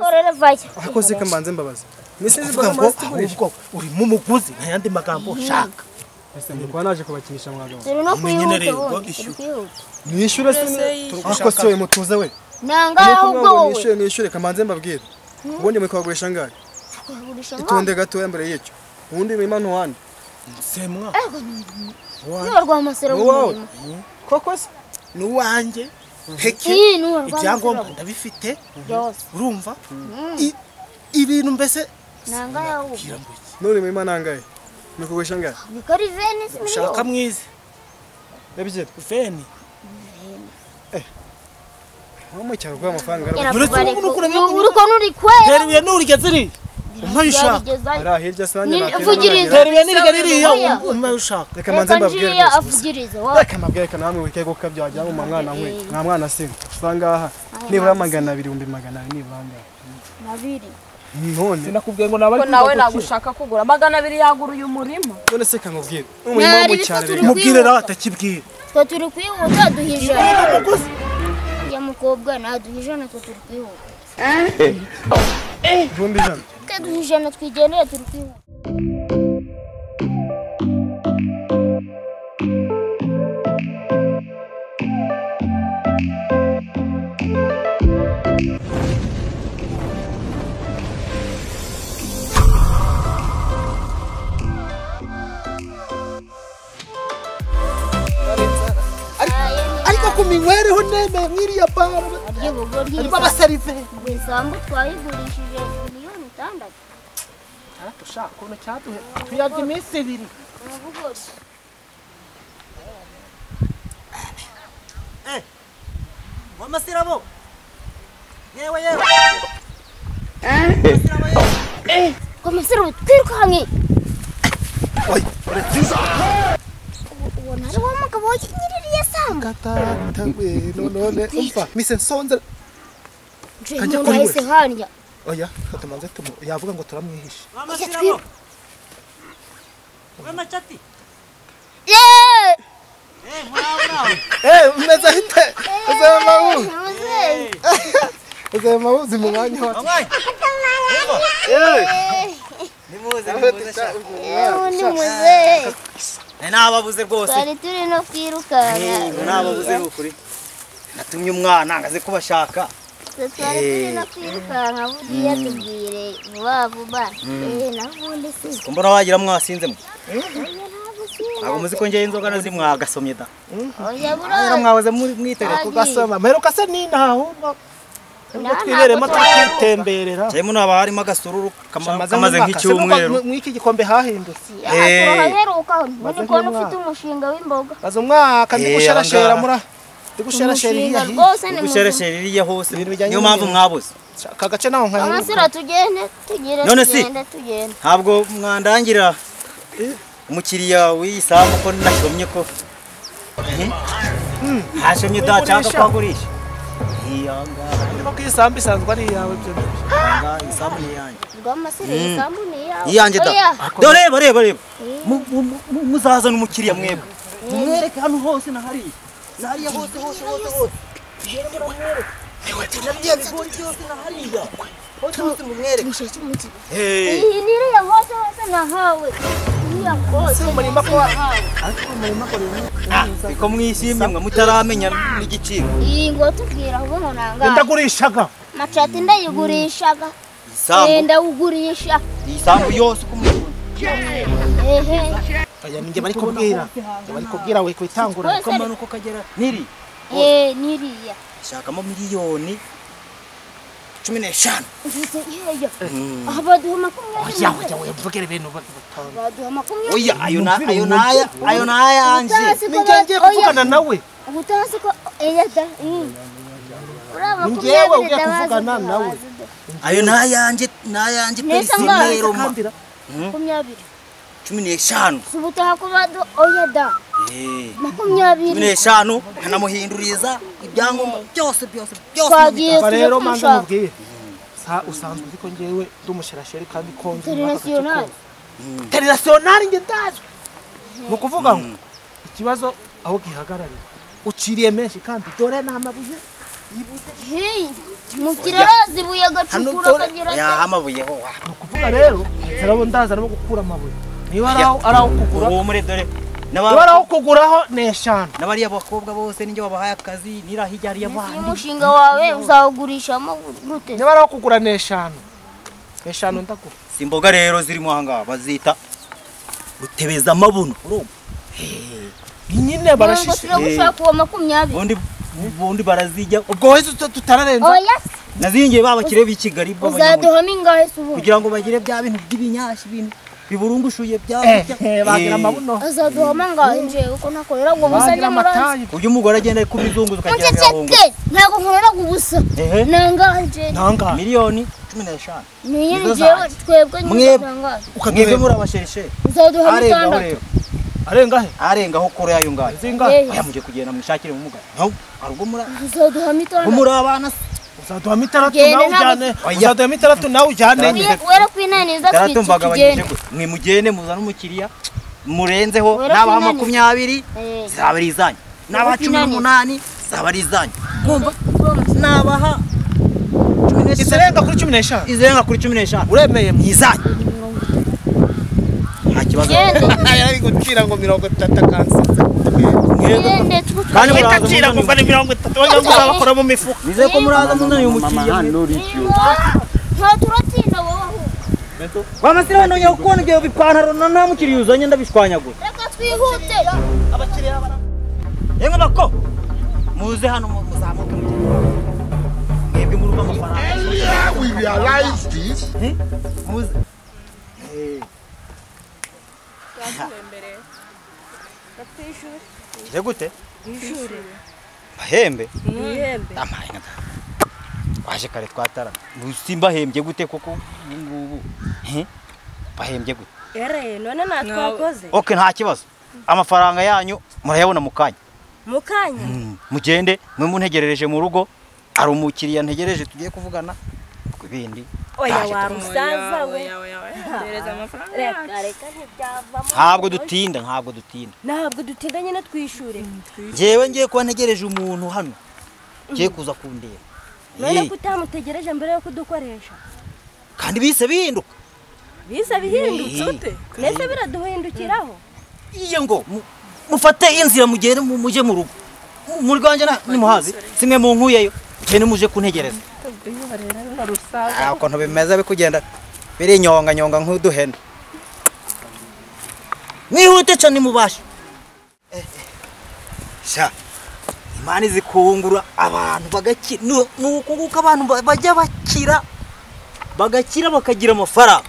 Orere vayo. Akoze kamanze mbabaza. Misizi ngo ahubwo uri mu muguzi nta yandi magambo ushaka. Ese ndikwa naje kubakinisha mwagabo. Turi no kwihuta. Nishyure se ako se mutuze we. Nanga ahubwo wowe. Nishyure nishyure kamanze mbabwire. Ubundi mwe kwagurisha ngahe? Itonde gato mbere y'icyo. Ubundi mwe manu wande. Semwa. Ni rwa masero. Koko se nuwanjye peke ibyangombwa ndabifite urumva ibintu mbese nanga yawo none mwe manangaye mwe ngahe ni kari veni ushaka mwize ebyiri veni mu cyaro kwa amafaranga uruko nuri kwera teruye nurigeze ri umpayushaka ara hirya sanje nakivugiriza teruye nirigeze ririya umpayushaka reka manze mbabwire afugiriza reka mbabwire kana namwe wikeye ko kabyajya mu mwana nkwe nta mwana singa usanga aha nibura 200 200 nibura mabiri none sinakubwiye ngo nabari ko nawe nagushaka kugura 200 yagura uyu murima none se kamubwire umurima wo mu cyaro mubwire rawe atakibwira twe turi kwihuta duhijana ya mukobwa naduhijana twe turi kwihuta 100 twe duhijana twigendere turi kwihuta ariko kuminywereho neme mwiriya bara arimo abaserive isambu twayigurishije miliyoni 6. Aratushaka ukuntu cyaduhe tuyarya iminsi ibiri. Wamasirabo yewe yewe Wamasirabo twirukanke. Oy uretse ubona ari wa mugabo nyiririye samba gatata we none umva mise nsonze kajya kuri we hanya oya katumanze tumu yavuga ngo turamwihisha Wamasirabo Wamachati ye eh umeze hite uzema uzema uzi mu mwanya wa nimuze nimuze nimuze nababuze rwose twari turi no kwirukanka nababuze n'ukuri natumye umwana ngaze kubashaka twari turi no kwirukanka buriya tubwire vuba vuba nabundi si mbona wagira mwasinze mwe ntabwo muzi ko njye inzoga nazi mwagasomye da oya buriya mwahoze mwitega kugasoma mperuka se nina ahubwo twiberemo twitemberera cyane muno haba harimo agasururu kamaze nk'icyumweru mw'iki gikombe hahindutse turaheruka mbona ukuntu ufite umushinga w'imboga maze umwaka ndi gusherashera mura ndi gusherashera iriya ndi gusherashera iriya hose niyo mpamvu mwabuze aka gace naho nkaheruka amasira tugende tugire tugende tugende ntabwo mwandangira umukiriya w'iyi sambu ko nashomye ko hashomye da cyangwa kwagurisha Ndimo kwisambu isanzwe ari iyawe byo. Isambu ni iyanjye. Rwamasire isambu ni iyawe. Iyanjye da. Dore reba reba reba. Muzazana umukiriya mwebwe. Mumwereke hano hose na hariya. Na hariya hose hose hose hose. Nabwiye bigori byose na hariya. Hose hose mumwereke. Iyi ni iriya hose hose nahawe. Iriya hose. Umurima ko ariko umurima ko niko mwishimye mwe mutaramenya n'igiciro. Iyi ngo tubwira ahubwo nanga. Ndagurishaga. Macati ndayigurishaga. Isambu. Ndawugurisha. Isambu yose uko Ehe. Aya ninjye bari kubwira. Bari kubwira we kwitangura kamanuko kagera niri. Niriya. Shakamo miliyoni 15. Aha baduha 20. Oya oya oya mvugere ibintu batanga. Baduha 20. Oya ayo na ayo naya ayo nayanje. Ninjye ngiye kuvugana nawe. Ubutazi ko eya da. Ninjyewe ugiye kuvugana nawe. Ayo nayanje nayanje personero ma. 20. 15. Ubutaha ko badu oya da. 20. 15 nkanamuhinduriza ibyangombwa byose byose byose. Rero manza mubwire. Sa usanzwe uzi ko ngewe ndumusherasheri kandi konzi international. International nge ndazwe. Ni ukuvuga ngo ikibazo aho gihagararira uciriye menshi kandi dore n'amabuye. Hey. Umukiriya arazibuye agacukura akagira ya amabuye ho. Nukuvuga rero nzarabo ndaza no gukura amabuye. Niba araho kugura. Uwo muri dore. Niba araho kuguraho ni 5. Nabariya bakobwa bose ninjye wabahaye akazi nirahijya ari abandi. Umushinga wawe uzawugurishamo gute? Niba araho kugura ni 5. 5 ndagura. Si imboga rero zirimo ahangaha bazita gutebeza amabuno. Urumva? Nyine barashishe. Gushaka uwo 20. Ubundi barazijya. Ubwo wese tutararenza. Oya. Nazingiye babakire b'i Kigali bo uzaduhamo ingahe se ubu? Kugira ngo bagire bya bintu by'ibinyashi bintu biburungushuye bya bagira amabuno. Azaduhamo ingahe nje uko nakorera ngo busa n'amuranzi. Uyu mugore agenda ari kubizunguza ukagira ngo ntago nkorera ubusa. Nangahe nje? Nangahe? Miliyoni 15. Ni njewe twebwe nyine mwebwe muri abashereshe. Uzaduhamo 6. Arenga he? Arengaho kure yayo ngayo. Zingahe? Oya muje kugenda mwishakire mu mugabo. Naho arubwo muri uzaduhamo 6. Muri abana uzaduhamo 6 nawe ujyane. Uzaduhamo 6 nawe ujyane. Wera kwinaniza twitugende. Mwe mugende muzana umukiriya murenzeho nabaha 20 zaba ari izanyu. Nabaha 18 zaba ari izanyu. Kumva nabaha izirenga kuri 15. Izirenga kuri 15. Uremeye mwizanyu. Nta kibazo. Ari gucira ngo 30 kansize. Kandi muraza ngo ni 30 wajya ngo uzabakora mu mifuka. Nizeye ko muraza munani umukiriya. Nta turatsinda wowe ahubwo. Bamasira hano ngiye kubona ibyo bipantaro na nta mukiriya uzanye ndabishwanyagura. Reka twihute. Abakiriya bara. Yemwe bako. Muze hano muzamuke mugende. Mwebwe muruva amafaranga. Earlier we realized this. Muze. Je gute? Bahembe? Amaye nka. Waje kare twatara. Simba hembye gute koko ngubu? Bahembye gute? Ere none natwakoze. Okay nta kibazo. Amafaranga yanyu murayabona mukanya. Mukanya? Mugende mwe muntegerereje mu rugo. Ari umukiriya ntegereje tugiye kuvugana kubindi. Oya wa musaza we. Ntabwo dutinda, ntabwo dutinda. Ntabwo dutinda nyine twishure. Ngewe ngiye kuba ntegereje umuntu hano. Ngiye kuza kundeba. None kutamutegereje mbere yo kudukoresha. Kandi bise bihinduka. Bise bihindutse ute? Nese biraduhindukiraho. Iye ngo mufate inzira mugere muje mu rugo. Muri rwanje ni muhazi simwe mu nkuyeyo. Gende muje kuntegereza. Ukuntu bimeze bikugenda biri nyonga nyonga nk'uduhene. Mwihute cyane mubasha. Sha Imana izikungura abantu bagakira nukunguka abantu bajya bakira bagakira bakagira amafaranga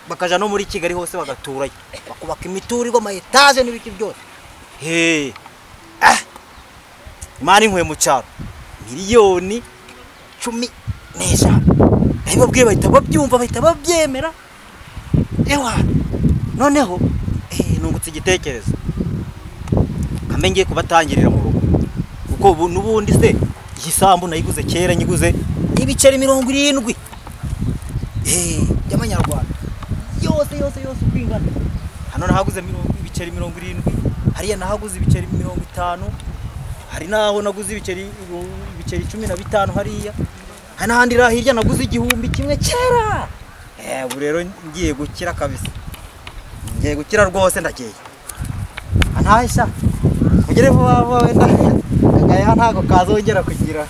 bakaja no muri Kigali hose bagaturayo bakubaka imiturirwa ama etage n'ibiki byose. He Imana inkuye mu cyaro miliyoni 15. Nabibabwiye bahita babyumva bahita babyemera. Ewa noneho nungutse igitekerezo kambe ngiye kubatangirira mu rugo kuko ubu nubundi se igisambu nayiguze kera nyiguze ibiceri 70 by'amanyarwanda yose yose yose ukwingana. Hano nahaguze ibiceri 70, hariya nahaguze ibiceri 50, hari naho naguze ibiceri 15 hariya. Hari n'ahandi hirya naguze 1000 kera. Ubu rero ngiye gukira kabisa. Ngiye gukira rwose ndakeye. Antahisha. Mugere vuba vuba wenda. Kagaya ntago kazongera kugira.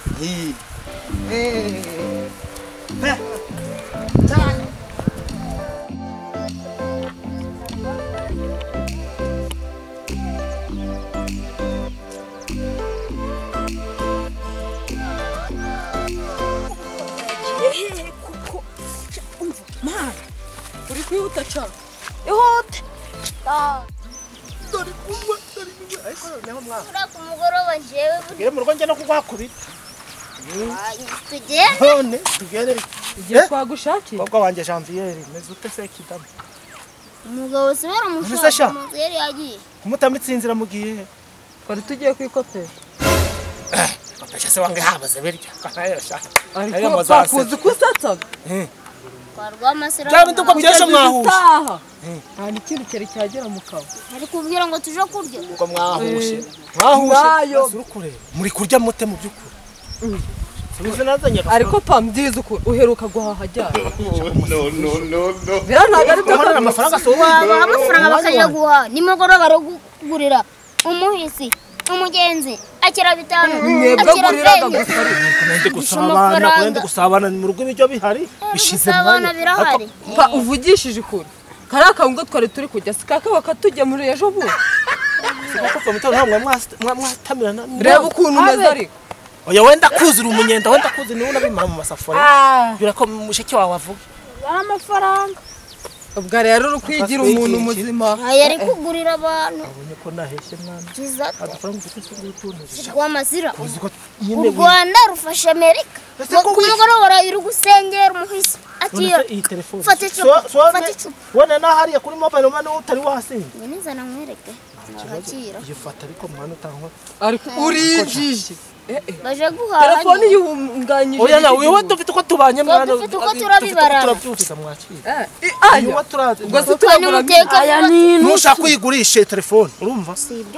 Uri kwihuta cyane. Ihute. Dore kunywa, dore kunywa. Ariko noneho mwana. Ura ku mugoroba jewe. Tugere mu rugo njye no kugwakubita. Tugende. None tugende. Igihe twagushakiye. Mukobwa wanjye Janvier, meze ute se kidame? Umugabo se baramushaka. Umugabo yagiye. Kumutamitse inzira mugiye. Twari tugiye kwikopera. Kopesha se wange habaze birya. Ariko twakuzi kusatsaga. Kwa Byaba nduko byesho mwahuje. Nta n'ikindi cyari cyagera mu kawa. Ari kubwira ngo tuje kurya. Ubwo mwahuje. Mwahuje. Muri kurya mute mu byukuri. Ariko pa mbyiza uko uheruka guhaha ajyana. No, no, no, no. Bira ntabwo ari byo amafaranga so Wabaha amafaranga bakajya guhaha nimugoroba baragugurira umuhisi umugenzi akira 5 mwebwe akira guriraga 20 gusa gusabana kurende gusabana mu rugo ibiryo bihari bishize gusabana birahari. Pa uvugishije ukuri kariya kawunga twari turi kujya si kaka bakatugemuriye ejo bundi. Reba ukuntu umeze ariko. Oya wenda kuzura umunyenda wenda kuzura niwe unabimara mu masafuriya. Bira ko mushiki wawe avuga. Amafaranga. Ubwo rero uri kwigira umuntu muzima. Aya ari kugurira abantu. Abonye ko naheshye mwana. Amafaranga ufite U Rwanda rufasha Amerika. Ku mugoroba uri gusengera umuhisi akira. Fata icupa. Fata icupa. Wone na hariya kuri mobile money utari wasinze. Nyine nzana nkwereke. Akira. Yifata ariko mwana utankwa. Ariko urijije. Baje guhaha. Telefone yunganyije. Oya na wewe dufite uko tubanye mwana. Dufite uko turabibara. Turabyuzuza mwakira. Ayo turazi. Ubwo se turagura aya ni nushaka kuyigurisha telefone urumva?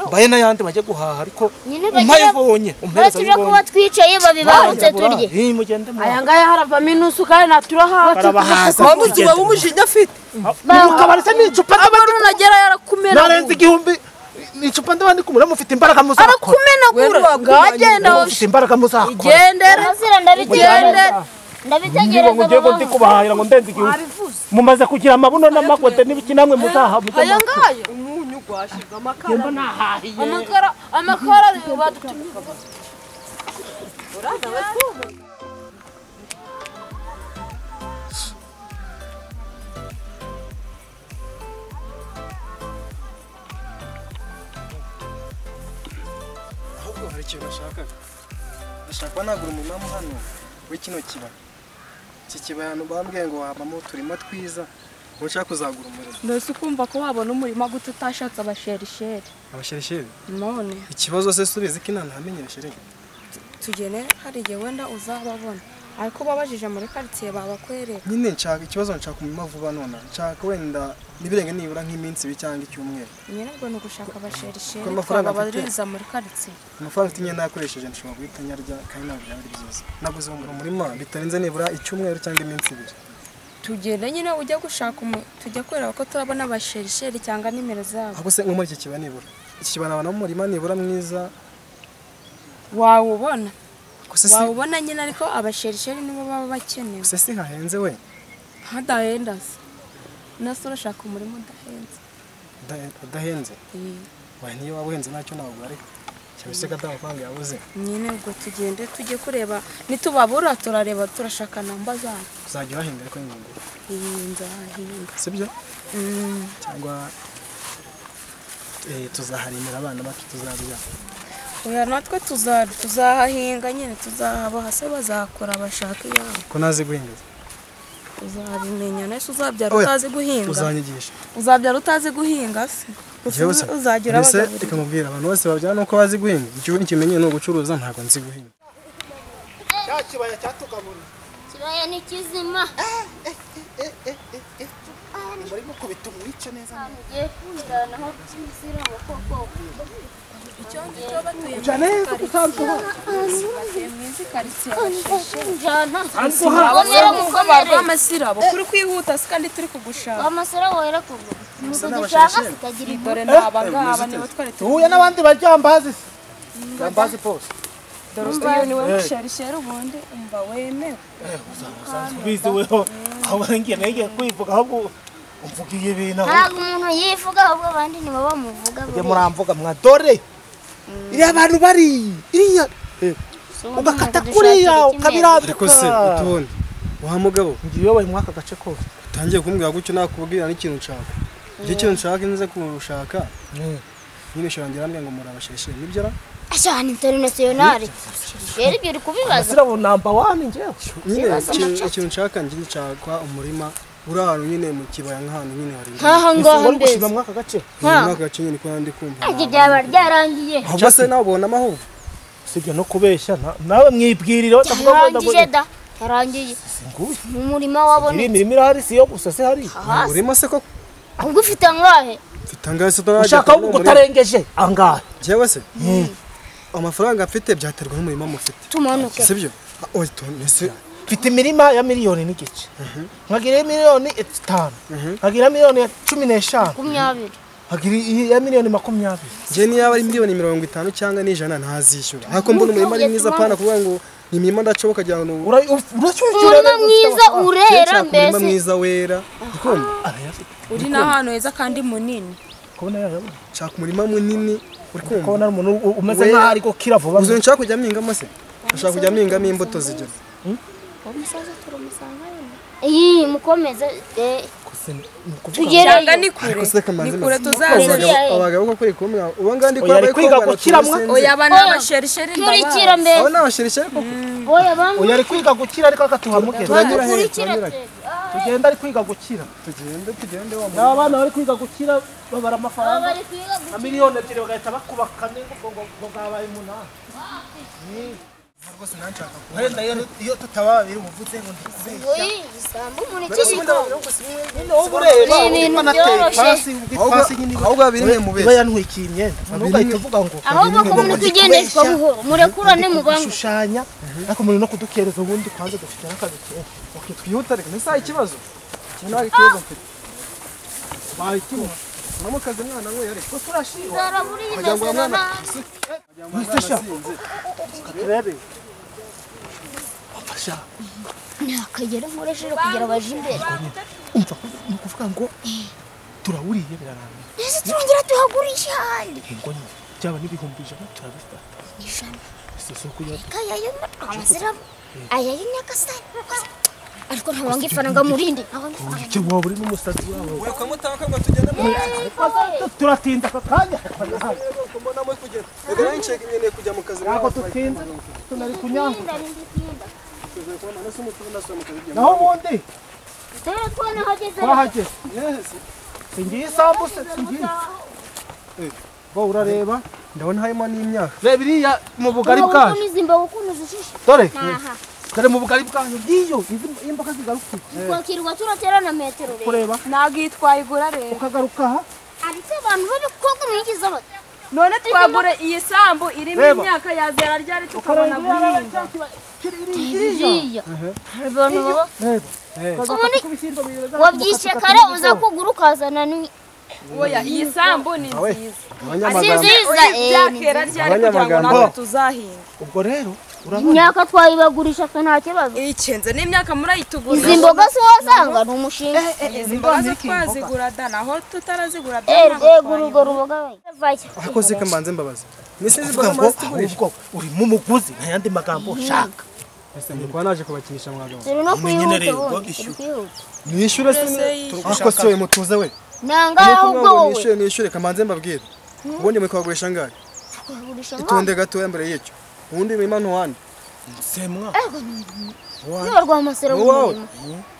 Mbaye n'ayandi bajye guhaha ariko umpaye ubonye umpereza ubonye. Tuje kuba twicaye babibarutse turye. Eh mugende mwana. Aya ngaya haravamo inusu kandi naturaha. Wamuzuba w'umujinya afite. Mukabarese n'icupa abari unagera yarakumena. Narenze 1000 icupa ndabandi kumura mufite imbaraga muzakora. Arakumenagura ngagenda mufite imbaraga muzakora. Igendere ndabitegereza. Ndabitegereza ngo ngiye ngo ndikubahahira ngo ndenze 1000. Mumaze kugira amabuno n'amagote n'ibiki namwe muzaha. Aya ngaya umunyu gwashize amakara. Amakara amakara badutumye. Uraza batuma. Hari ikintu nashakaga. Ndashaka nagura umurima hano w'ikino kibaya. Iki kibaya hano bambwiye ngo wabamo uturima twiza ngo nshaka kuzagura umurima. Ndose ukumva ko wabona umurima gute utashatse abasherisheri. Abasherisheri? None. Ikibazo se subizi ko inana hamenyera shereri. Tugene hari igihe wenda uzababona. Ariko babajije muri quartier babakwereka. Nyine nshaka ikibazo nshaka umurima vuba none. Nshaka wenda nibirenge nibura nk'iminsi ibiri cyangwa icyumweru. Nyine ubwo ni ugushaka abasherisheri twababaririza muri quartier. Amafaranga mfite nyine nakoresheje nshobora guhita nyarya kandi ntabwo byaba ari byiza. Naguze umurima bitarenze nibura icyumweru cyangwa iminsi ibiri. Tugende nyine ujya gushaka tujya kureba ko turabona abasherisheri cyangwa nimero zabo. Ahubwo se nko muri iki kibaya nibura. Iki kibaya nabona umurima nibura mwiza. Wawubona. Wawubona nyine ariko abasherisheri nibo baba bakenewe. Se si hahenze we? Hadahenda se. Nase urashaka umurima udahenze. Udahenze? Wa niyo waba uhenze ntacyo nagura ariko. Cyabise ko atamafaranga yabuze. Nyine ubwo tugende tujye kureba nitubabura turareba turashaka namba zabo. Uzajya urahinga ariko nyungura. Nzahinga. Sibyo? Cyangwa tuzaharimira abana bacu tuzabyara. Oya natwe tuzahahinga nyine tuzahabaha se bazakora bashaka iyabo. Ko nazi guhinga? Uzabimenya nese uzabyara utazi guhinga. Uzanyigisha. Uzabyara utazi guhinga se. Uzagira abagabo. Reka mubwira abantu bose babyara nuko bazi guhinga. Icyo nkimenye ni ugucuruza ntabwo nzi guhinga. Cya kibaya cyatugaburira. Kibaya ni kizima. Barimo kubita umwice neza. Ngiye kundana aho kizira koko. Icyo ngicyo batuye amasirabo kuri kwihuta si kandi turi kugushaka amasirabo wera kugura dushaka zikagira dore n'abangaba nibo twari tuhuye n'abandi baryambazi jambazi pose dore uyu niwe musherisheri ubundi umva wemewe ubizi weho aho ngiye kwivuga ahubwo umvugiye ibintu ntabwo umuntu yivuga ahubwo abandi nibo bamuvuga mujye muramvuga mwa dore iriya abantu bari iriya ugakata kuriya ukabirambika ariko se utundi wa mugabo ngiye uyoboye muri aka gace kose utangiye kumbwira gutyo nakubwira n'ikintu nshaka icyo kintu nshaka nze kurushaka nyine shirangira ambwira ngo murabasheshe nibyo ra ashana international rero ibyo uri kubibaza sirabo number 1 njewe nyine ikintu nshaka ngiye nshaka umurima uri ahantu nyine mu kibaya nk'ahantu nyine hari nkaha ngaha mbese muri aka gace muri aka gace nyine ko nandi kumva ati byaba ryarangiye ahubwo se nawe ubona amahoro sibyo no kubeshya nawe mwibwirire ndavuga ngo ndavuga da yarangiye mu murima wabonetse iri mirimo irahari si yo gusa se hari urimo se koko ahubwo ufite angahe mfite angahe se utarajya ushaka ahubwo utarengeje angahe jewe se amafaranga mfite byaterwa n'umurima mufite tumanuke sibyo Oya tonese mfite imirima ya miliyoni n'igice nkagira miliyoni 5 nkagira miliyoni 15 20 nkagira ya miliyoni 20. Je ni yaba ari miliyoni 50 cyangwa n'ijana ntazishyura. Hako mbona umurima ari mwiza pana kuvuga ngo ni imirima ndacoboka kugira ngo urashyura mwiza urera mbese umurima mwiza wera ukumva uri n'ahantu heza kandi munini kubona yayabona nshaka umurima munini uri kumva kubona umuntu umeze nkaho ariko kira vuba. Uzo nshaka kujya mpingamo se nshaka kujya mpingamo imbuto zigera umusaza turamusanga yone mukomeze tugera ni kure ni kure tuzaza abagabo ko kuri kumwe uba ngandi ko bari kwiga gukiramwa oya bana abasherisheri turikira mbere abo nabasherisheri koko oya bamwe oya ari kwiga gukira ariko akatuhamugera tugenda ari kwiga gukira tugende wa abana bari kwiga gukira babara amafaranga miliyoni 2 bagahita bakubaka ngo bwabaye 8. Rwose nanshaka kuba iyo tutababiri uvuze ngo ndikubeshya. Oyi isambu umuntu ikishiko. Ni pasi nyine ahubwo abiri mu bese. Bayantwikiye imyenda. Ugahita uvuga ngo ahubwo ko muri kugendeshwa buhoro murekurane mu bangu. Shushanya ariko muri no kudukereza ubundi kwanza dufite n'akazi kenshi. Okay twihuta reka nisa ikibazo. Kintu ari ikibazo mfite. Bayi kimwe. Namukaze mwana we yari. Ko turashiwa. Zaraburi imeze na. Mwisha. Katurebe. Afasha. Nakagera nkoresheje kugira baje imbere. Umva ni kuvuga ngo turawuriye birarangiye. Ese turongera tuhagurisha handi. Ngo nyine byaba n'ibihumbi 100 turabifata. Ijana. Isoko ya Kaya amasira aya y'Nyagasani. Ariko ntawanga ifaranga murindi. Icyo waba uri n'umusazi wawe. We kamutaka ngo tugende mu turatinda aka kanya. Mbona mwe kugenda. Ego nanshaka nkeneye kujya mu kazi. Ntabwo tutinze tunari kunyanga. Naho ubundi twahageze. Singiye isambu se singiye. Bo urareba ndabona harimo n'imyaka. Reba iriya mu bugari bwayo. Dore. Dore mu bugari bwayo ngiyo imboga zigaruka. Twakirwa turatera na metero rero. Kureba. Ntabwo twayigura rero. Ukagaruka aha. Ariko abantu b'abakobwa mwigiza bate. None twagura iyi sambu irimo imyaka yazera ryari tukabona guhinga. Iriya. Abantu baba. Wabyishe kare uza kugura ukazana ni oya iyi sambu ni nziza. Nziza byakera ryari kugira ngo natwe tuzahinga. Ubwo rero urabona imyaka twayibagurisha twe nta kibazo. Ikenze n'imyaka murayitugura. Izi mboga se wasanga ni umushinga. Izi mboga zo twazigura da naho tutarazigura da. Gura urwo ruboga we. Ariko se kambanze mbabaza. Nise izi mboga ahubwo urimo umuguzi nta yandi magambo ushaka. Ese mukwa naje kubakinisha mwagabo. Turi no kwihuta. Nishyure se ariko se we mutuze we. Nanga ahubwo wowe. Nishyure kamanze mbabwire. Ubundi mwe ngahe? Itonde gatoya mbere y'icyo. Ubundi mirima ntuwande. Semwa. Niba rwamasera w'umurima.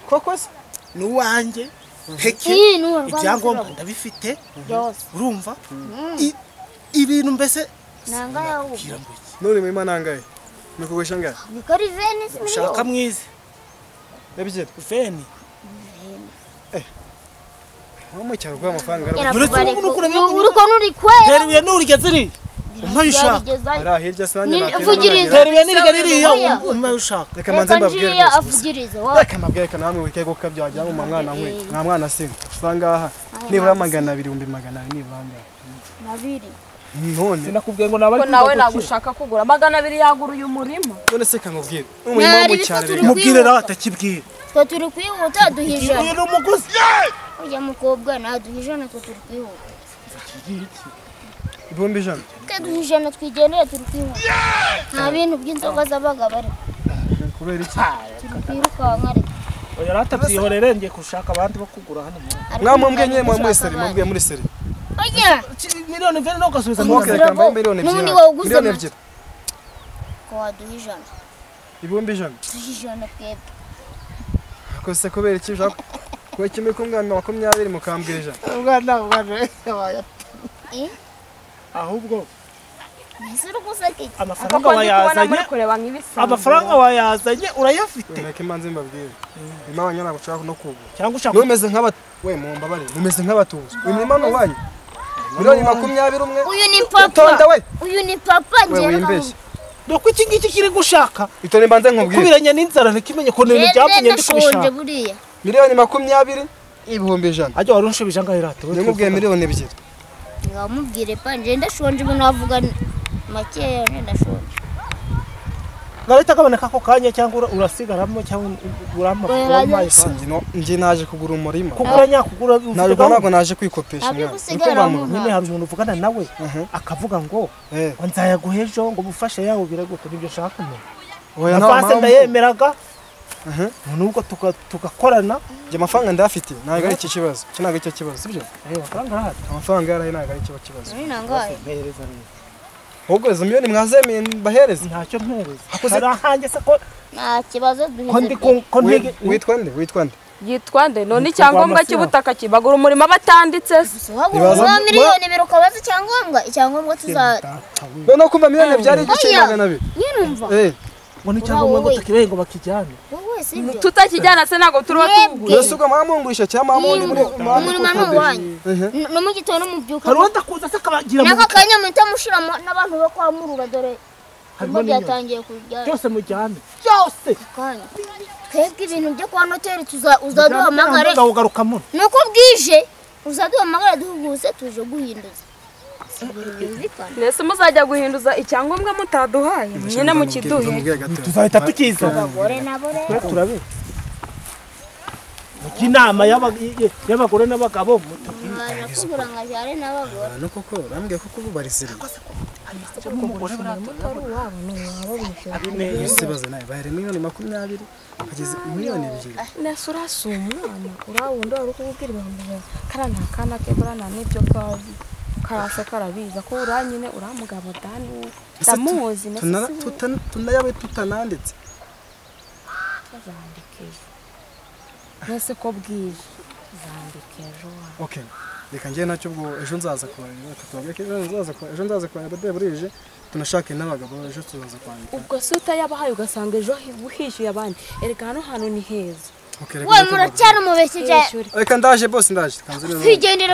Koko se nuwanjye peke ibyangombwa ndabifite. Urumva? Ibintu mbese nanga yawo. None mirima nangahe? Mwe ngahe? Ni kari veni se. Ushaka mwize. Ebyiri. Veni. Mama cyaro kwa amafaranga uriko nuri kwera. Teruye nurigeze iri. Umpaye ushaka. Ara hirya se nanjye avugiriza. Teruye nirigeze iriya umpaye ushaka. Reka manze mbabwire. Avugiriza. Reka mbabwire kana namwe wikego kabyagira mu mwana nkwe. Nta mwana se. Usanga aha nibura 200 ibihumbi 200 nibura angahe. Mabiri. None sinakubwiye ngo nawe nawe nagushaka kugura 200 yagura uyu murima. None se kamubwire. Umurima mu cyaro reka. Mubwire rawe atakibwira. Twe turi kwihuta duhijana. Uyu ni umuguzi. Ujya mukobwa naduhijana twe turi kwihuta. 100,000. Twe duhijana twigendera turi kwihuta. Nta bintu by'inzoga z'abagabo ariko. Kubera iki? Turi kwirukanka ariko. Oya ratabyihorere ngiye gushaka abandi bo kugura hano. Mwamubwiye nyine muri seri, mwamubwiye muri seri. Oya. Miliyoni 20 no gasubiza mu reka mbaye miliyoni 2. N'ubundi wawuguze. Miliyoni 2. Ko waduhijana. 100,000. Duhijana twebwe. Kose kubera iki ushaka kuba kimwe kumwami 20 mukambwira ijana. Umwana yabaye. Ahubwo amafaranga wayazanye amafaranga wayazanye urayafite. Reka imanze mbabwire. Imana nyana gushaka no kugura. Cyangwa ushaka numeze nk'aba we mumbabare mumeze nk'abatuzi. Imirima no wanyu. Miliyoni 21. Uyu ni papa. Uyu ni papa njye. Doko iki ngiki kiri gushaka. Itone mbanze nkubwire. Kubiranya n'inzara ntikimenye ko ibintu byapfunye ndi kubishaka. 20,000,000 100,000. Ajya warunshubije angahe rato? Ndamubwiye 2,000,000. Ngamubwire pa nje ndashonje umuntu avuga makeya nje ndashonje. Ngarita kaboneka ko kanya cyangwa urasigaramo cyangwa urama. Nje naje kugura umurima. Kugura nyakugura ntabwo naje kwikopesha. Nyine hari umuntu uvugana nawe akavuga ngo nzayaguha ejo ngo bufashe yawe biragute nibyo nshaka kumenya. Oya nta ndayemeraga. Nubwo tugakorana nje amafaranga ndafite ntabwo ari iki kibazo. Cyo ntabwo icyo kibazo sibyo? Amafaranga arahari. Amafaranga yarahari ntabwo ari icyo kibazo. Mpereza Ubwo izo miliyoni mwazemeye mbahereza ntacyo mpereza. Harahange se ko nta kibazo duhize. Ko ndi witwa nde? Witwa nde? Yitwa nde? None icyangombwa cy'ubutaka kibagura umurima batanditse se. Wagura miliyoni 2 ukabaza icyangombwa, icyangombwa tuza. None kumva miliyoni byari igice 200. Nyirumva. Ngo ni icyangombwa ngo tukibehe ngo bakijyane. Tutakijyana se ntabwo turuba tugura. Yesu ga mamungurisha cyangwa mamundi muri umurima n'uwanyu. No mu gitondo mubyuka. Hari uwadakuza se akabagira mu. Naka kanya muhita mushira n'abantu bo kwa Murura dore. Harimo byatangiye kujya. Byose mujyane. Byose. Twebwe ibintu byo kwa noteri uzaduhamagare. Ndawugarukamo. Nuko bwije uzaduhamagare duhuguse tuje guhinduza. Nese muzajya guhinduza icyangombwa mutaduhaye nyine mukiduhe tuzahita tukiza turabe inama y'abagore n'abagabo no koko bambwiye ko kububarizira baza nawe bahere 20,000,000 bageze 2,000,000. Nese urasa umwana urawundi wari ukubwira 100,000 kara nta kana ke burana n'ibyo kazi karasa karabiza ko uranyine uramugabo dani ndamuzi tunayabe tutananditse tuzandike nese ko bwije zandike ejo. Okay reka ngiye nacyo ubwo ejo nzaza kubareba tutubwire ejo nzaza kubareba bade burije tunashake n'abagabo ejo tuzaza kwandika. Ubwo se utayabahaye ugasanga ejo uhishyuye abandi ereka hano hantu ni heza. We muracyari mubeshyije. Reka ndaje boss ndaje kanze rero. Twigendere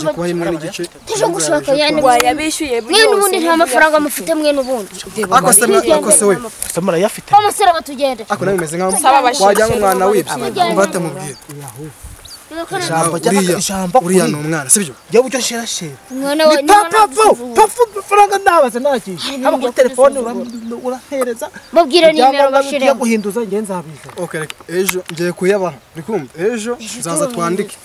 tuje gushaka yandi wayabishyuye mwe n'ubundi nta mafaranga mufite mwe n'ubundi. Ako se we se murayafite. Amasera batugende. Ako nawe meze nkaho wajya umwana wibye batamubwira. Ijambo uriya ni umwana sibyo? Jya ujya shera shera. Mwana we papa papa faranga ndabaza naki. Haba kuri telefone urahereza. Babwira nimero bashire. Guhinduza nge nzabiza. Okay reka ejo ngiye kuyabaha. Uri kumva ejo nzaza twandike.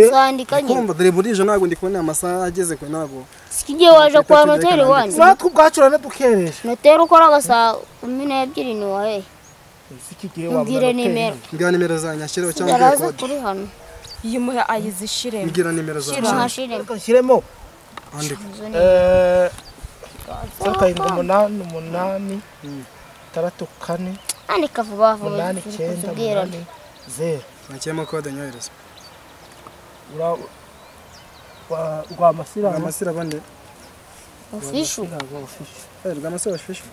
Twandika nyine. Kumva dore burije ntabwo ndi kubona amasaha ageze ko ntabwo. Sikigiye waje kwa noteri wanyu. Natwe ubwacu uranadukeresha. Noteri ukora gasa 12 ni wahe. Sikigiye wabona. Mbwira nimero. Mbwira nimero zanyu ashireho cyangwa kode. Kuri hano. Yimuhe ayizishiremo. Mbwira nimero zanyu. Shiremo. Andika. 7 8 8 6 4 Andika vuba vuba. 8 9 0. Nakiyemo kode nyohereza. Ura rwa masira. Rwa masira bande. Official. Rwa masira official.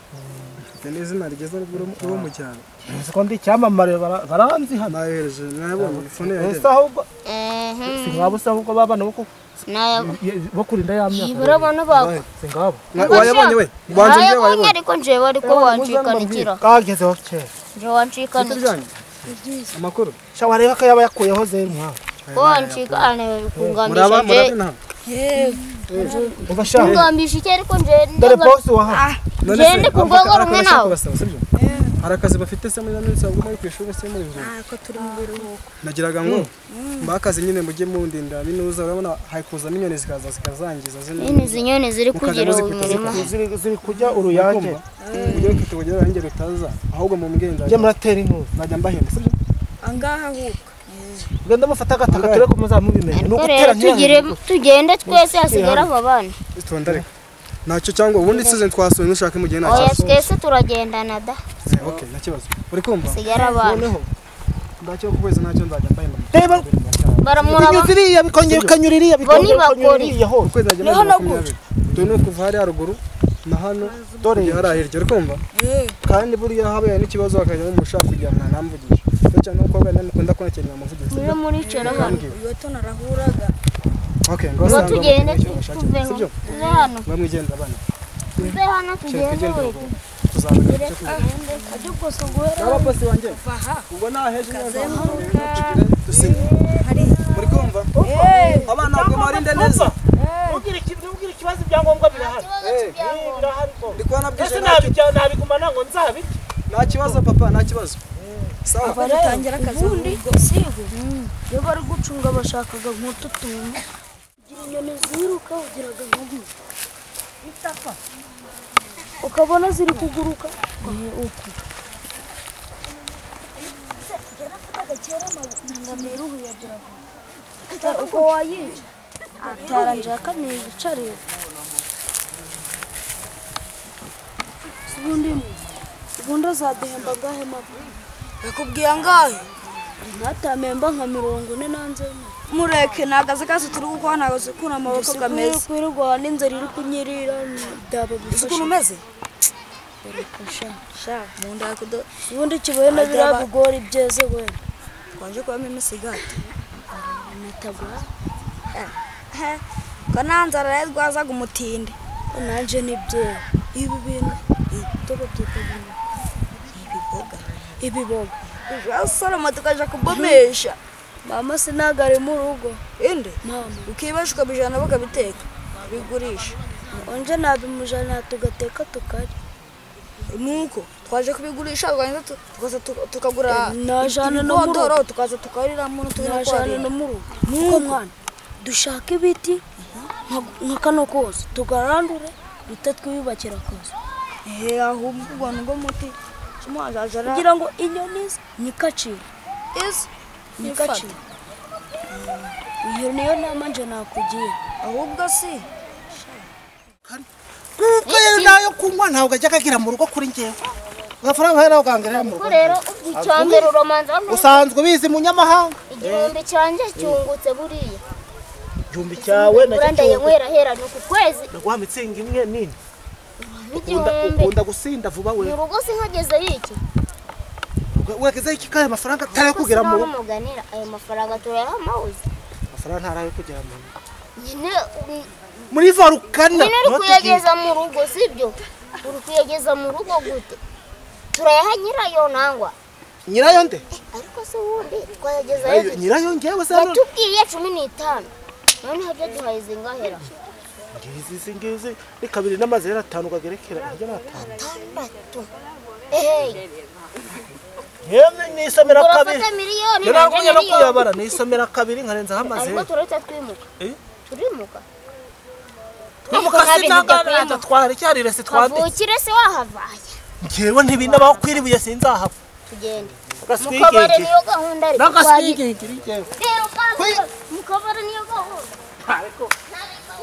Ni izina rigeze rwo mu cyaro. Siko ndi cyamamare baranzi hano. Nayohereje nabonye phone yawe. Ese ahubwo singabo se ahubwo babana boko bo kurinda ya myaka. Barabona bako. Singabo. Wayabonye we. Banze ngiye wayabonye. Ariko njewe ariko wancikanikira. Kageze ho kera. Nje wancikanikira. Amakuru. Sha wareba ko yaba yakuyeho zeru mwa. Wancika ane kungambisha nje. Yewe. Kungambisha iki ariko nje. Dore boss waha. Nje ndi kurwego rumwe nawe. Hari akazi bafite se muri minsi ahubwo muri kwishuri se muri nzu. Ko turi mu biruhuko. Nagiraga ngo mbakaze nyine mujye mundinda minuza urabona hayikuza n'inyoni zikaza zikazangiza zino. Nyine izi nyoni ziri kugira umurima. Ziri kujya uruyange. Mujye mufite kugira uruyange rutaza ahubwo mu mbwenda. Njye muratera inkuza. Najya mbahenda sibyo? Angaha ahubwo. Ugenda mufata agataka ture ko muzamubimenya. Nuko utera tugende twese hasigara aba bana. Itonda reka. Nacyo cyangwa ubundi season twasuye nushaka mugihe nacyo. Oya twese turagendana da. Okay nta kibazo. Uri kumva? Sigara abana. Noneho ndacyo kukwezi nacyo nzajya mbahemba. Reba baramuraba. Binyuziriya bikongera bikanyuririya bikongera bikanyuririya hose. Ukwezi nzajya mbahemba 20. Dore no kuva hari haruguru na hano dore hari hirya uri kumva? Kandi buriya habaye n'ikibazo bakajya bamushaka kugira ngo namvugishe. Cyo cyane uko bwana mukunda ko nakenera amuvugisha. Muri muri cera hano. Iyo tonarahuraga. Okay ngo tugende tuveho. Tuve hano. Mwamwigenda bana. Tuve hano tugende. tuzabona. Aba bosi wanjye. Ubwo naheje neza. Dusinye. Muri kumva? Abana ntabwo marinde neza. Ugira ikibazo ibyangombwa birahari. Birahari ko. Ndi kubona bwije nabigumana ngo nzabirye. Nta kibazo papa, nta kibazo. Sawa. Dutangira akazi ubundi sigo. Iyo bari gucunga bashakaga nk'utu tuntu. Ugira inyoni ziruka ugiraga nk'ubu. Itaka. Ukabona ziri kuguruka. Uku. Uko wayica ataranje akamwicarira. Ubundi azaduhemba ngahe mama? Yakubwiye angahe? Ntatamemba nka 40 nanze. Mureke nagaze kazi turi gukora nagaze kuna amaboko kameze. Kwirirwa n'inzara iri kunyirira byaba bifashe. Ukuntu umeze? Sha mu nda kudo. Ubundi kiboye na biriya bigori byeze we. Twanje kubamo imisigati. Natagwa. Ko nanzara rero rwazaga umutinde. Nanje nibyo. Ibi bintu ibitobo byita ibiboga. Ibiboga. Ujasoroma tukaja kubomesha. Mama sinagari mu rugo. Inde? Mama. Ukibasha ukabijana bakabiteka. Bigurisha. Onje nabimujana tugateka tukarya. Nuko twaje kubigurisha tukaza tukagura najana no mu rugo tukaza tukariramo najana no mu rugo. Nuko mwana dushaka ibiti nka kano kose tugarandure duta twiyubakira akazu. Ahubwo ngo muti kugira ngo inyoni nyikacire. Is nyikacire. Iyo niyo nama nje nakugira. Ahubwo si kuko nayo kunywa ntabwo ajya akagira mu rugo kuri ngewe. Agafaranga nawe ukangerera mu rugo. Rero icyambere uromanza usanzwe ubizi munyamahanga. 1000 cyanjye cyungutse buriya. 1000 cyawe nacyo yanywera hera ni ku kwezi. Naguha mitsingi imwe nini. Ukunda gusinda vuba we. Mu rugo sinkageze yiki. Wageze iki kaye amafaranga atari kugera mu rugo. Muganira ayo mafaranga turayamabuze. Amafaranga ntarayo kugera mu rugo. Nyine muri varukana. Nyine uri kuyageza mu rugo sibyo? Uri kuyageza mu rugo gute? Turayaha nyirayo nangwa. Nyirayo nde? Ariko se wundi twayageza nyirayo ngewe se. Yatubwiye 15. None habyo duhaye zingahera. Ngizi ngizi ni 2 n'amazero 5 kagerekera ajya natanu. 6. Eh. Yemwe nisomera kabiri. Miliyoni no kuyabara nisomera kabiri nkarenza amazero. Ariko turahita twimuka. Turimuka. Twimuka sinangana atatwara icyarire se twanditse. Kavukire se wahavaye. Ngewe ntibinabaho kwiribuye sinzahava. Tugende. Mukabare niyo gahunda ariko. Nagaswigingiri ngewe. Rero mukabare niyo gahunda. Ariko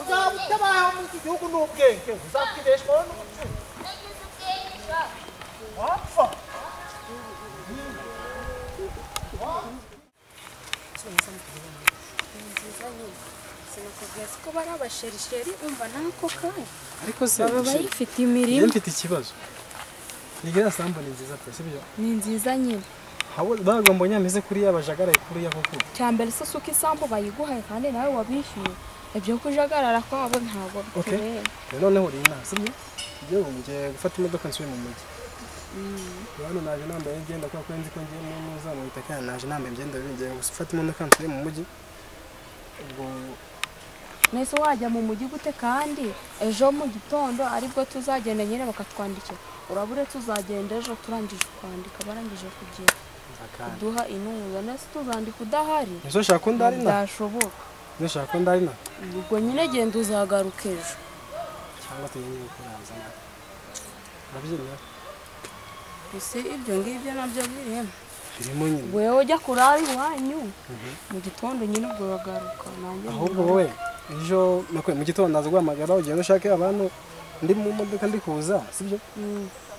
uzabutabaho mu gihugu n'ubwenge uzakibeshwaho n'ubucuruzi. Wapfa. Sinakubwiye ko bari abasherisheri umva nako kanya. Ariko se baba bayifite imirimo. Mfite ikibazo. Nigera sambo ni nziza pe sibyo? Ni nziza nyine. Hawo bagomba nyameze kuri yabajagaraye kuri ya koko. Cyambere se suka isambu bayiguhaye kandi nawe wabishyuye. Ibyo kujagarara kwabo ntabwo bikureba. Noneho uri ina sibyo? Ngiye ngiye gufata imodoka nsuye mu mujyi. Hano naje nambaye imyenda kwa ko nzi ko ngiye mu muzamu bitaka naje nambaye imyenda ngiye gufata imodoka nsuye mu mujyi. Ubwo nese wajya mu mujyi gute kandi ejo mu gitondo aribwo tuzagenda nyine bakatwandikira. Urabure tuzagenda ejo turangije kwandika barangije kugira duha intuza nese tuzandika udahari. Nizo shaka ko ndari na. Ndashoboka. Nizo shaka ko ndari na. Ubwo nyine genda uzagaruka ejo. Cyangwa tuyenye kuraza. Urabyemera? Ese ibyo ngibyo nabyo birimo. Birimo nyine. Wewe ujya kurara iwanyu. Mu gitondo nyine ubwo uragaruka nanjye. Ahubwo wowe ejo nakwe mu gitondo ndaza guhamagara ugenda ushake abantu ndi mu modoka ndi kuza sibyo?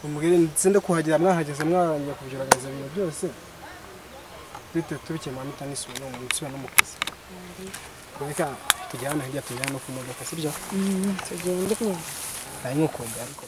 Umubwire nsinde kuhagera mwahageze mwarangiye kubyuraganiza ibintu byose. Bite tubikemura mutanisubira no mu nsubira no mu kazi. Reka tujyane hirya tujyane no ku modoka sibyo? Tugende nyine. Nari nkukumbuye ariko.